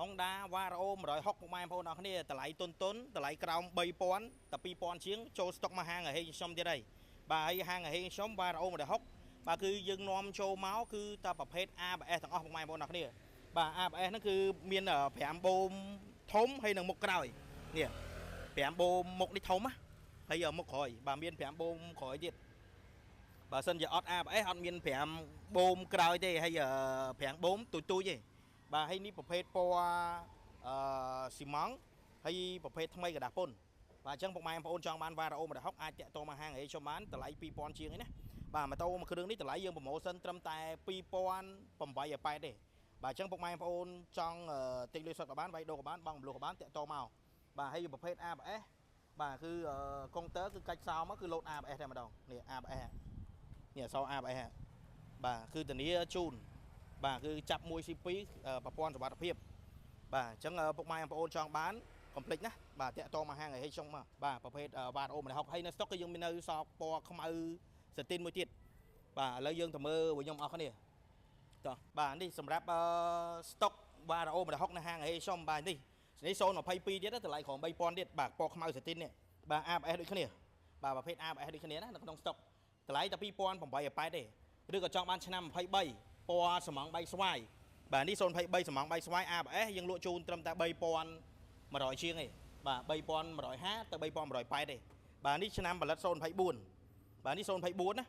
Honda Vario 160ពុកម៉ែបងប្អូនអរគ្នាតម្លៃទុនទុនតម្លៃក្រោម3000តែ2000ជាងចូលស្តុកមកហាងឲ្យខ្ញុំទៀតហើយបាទហើយហាងឲ្យខ្ញុំ Vario 160បាទគឺយើងនាំចូលមកគឺតែប្រភេទ ABS ទាំងអស់ពុកម៉ែបងប្អូនអរគ្នាបាទ ABS ហ្នឹងគឺមាន5បូមធំហើយនិងមុខក្រោយនេះ5បូមមុខនេះធំណាហើយមុខក្រោយបាទមាន5បូមក្រោយទៀតបើសិនជាអត់ ABS អត់មាន5បូមក្រោយទេហើយ5បូមទូចទូចទេបាទហើយនេះប្រភេទពណ៌អឺស៊ីម៉ង់ហើយប្រភេទថ្មីក្រដាសពុនបាទអញ្ចឹងពុកម៉ែបងប្អូនចង់បាន Vario 160អាចតាក់ទងមកហាងអីខ្ញុំបានតម្លៃ2000ជាងឯណាបាទម៉ូតូមួយគ្រឿងនេះតម្លៃយើង promotion ត្រឹមតែ2880ទេបាទអញ្ចឹងពុកម៉ែបងប្អូនចង់ទិញលុយសុទ្ធក៏បានវាយដូរក៏បានបង់រំលោះក៏បានតាក់ទងមកបាទហើយប្រភេទ ABS បាទគឺកុងទ័រគឺកាច់សោមកគឺលោត ABS តែម្ដងនេះ ABS នេះអក្សរ ABS បាទគឺធានាជូនបាទគឺចាប់ 1C2 ប្រព័ន្ធសុវត្ថិភាពបាទអញ្ចឹងពុកម៉ែបងប្អូនចង់បានកុំភ្លេចណាបាទតាក់ទងមកហាងឲ្យខ្ញុំមកបាទប្រភេទ Vario 160ហើយនៅស្តុកគឺយើងមាននៅសល់ពណ៌ខ្មៅsatin មួយទៀតបាទឥឡូវយើងទៅមើលវិញខ្ញុំអស់គ្នាតោះបាទនេះសម្រាប់ស្តុក Vario 160នៅហាងឲ្យខ្ញុំបាទនេះនេះ022ទៀតតម្លៃក្រោម3000ទៀតបាទពណ៌ខ្មៅsatin នេះបាទ ABS ដូចគ្នាបាទប្រភេទ ABS ដូចគ្នាណានៅក្នុងស្តុកតម្លៃតែ2880ទេឬក៏ចង់បានឆ្នាំ23ពណ៌សំងបែកស្វាយបាទនេះ023សំងបែកស្វាយ ABS យើងលក់ជូនត្រឹមតែ3100ជាងទេបាទ3150ទៅ3180ទេបាទនេះឆ្នាំផលិត024បាទនេះ024ណា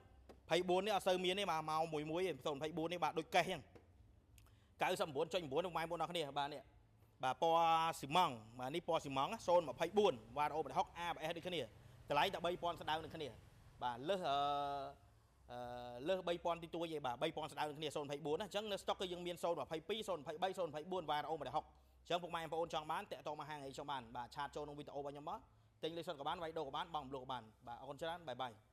24នេះអត់សូវមានទេបាទមកមួយមួយ024នេះបាទដូចកេះហ្នឹង99.9ក្នុងម៉ែបងប្អូនគ្នាបាទនេះបាទពណ៌ស៊ីម៉ង់បាទនេះពណ៌ស៊ីម៉ង់024 Vario 160 ABS ដូចគ្នាតម្លៃតែ3000ស្ដើងដូចគ្នាបាទលើសអឺអឺលើស3000ទីទួយឯបាទ3000ស្ដើងដូចគ្នា024ណាអញ្ចឹងនៅស្តុកគឺយើងមាន022 023 024 Vario 160អញ្ចឹងពុកម៉ែបងប្អូនចង់បានតាក់ទងមកហាងអីចង់បានបាទ chat ចូលក្នុងវីដេអូរបស់ខ្ញុំមកទិញលុយសុទ្ធក៏បានវាយដូរក៏បានបង់រំលោះក៏បានបាទអរគុណច្រើន bye bye.